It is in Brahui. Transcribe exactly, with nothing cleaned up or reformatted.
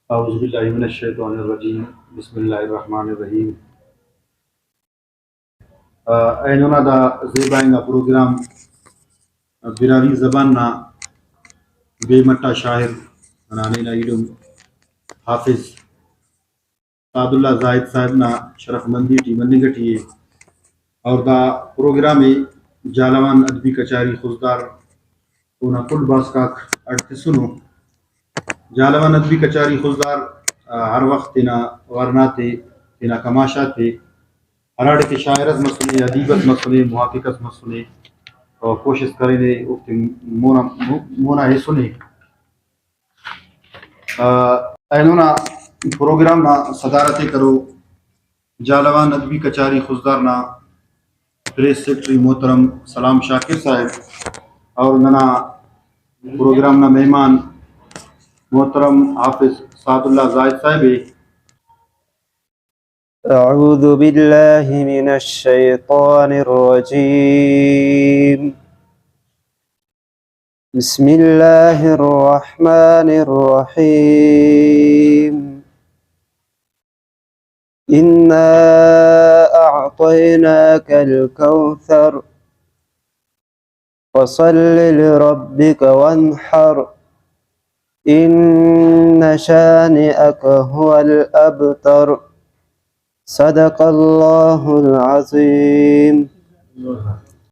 اعوذ باللہ من الشیطان الرجیم۔ بسم اللہ الرحمن الرحیم۔ آ، اینو نا دا زیبا انگا پروگرام براہوئی زبان نا بے مٹ آ شاعر ہنانے نا ایلم حافظ سعد اللہ زاہد صاحب نا شرف مندی ٹی مننگ ٹی ءِ، اور دا پروگرام ءِ جہلاوان ادبی کچاری خضدار اونا کل باسکاک اڈ تسنو۔ جہلاوان ادبی کچاری خضدار، آ، ہر وخت تینا ورناتے، تینا کماشاتے، ہراڑے کہ شاعر اس مسنے، ادیب اس مسنے، محقق اس مسنے، اور کوشست کرینے اوفتے مونا، مونا ہیسنے۔ آ، اینو نا پروگرام نا صدارت ءِ کرو جہلاوان ادبی کچاری خضدار نا پریس سیکرٹری محترم سلام شاکر صاحب، اور ننا پروگرام نا مہمان محترم حافظ سعد اللہ زاہد صاحب ءِ۔ أعوذ بالله من الشيطان الرجيم. بسم الله الرحمن الرحيم. إنا أعطيناك الكوثر. فصل لربك وانحر. إن شانئك هو الأبتر. صدق الله العظيم.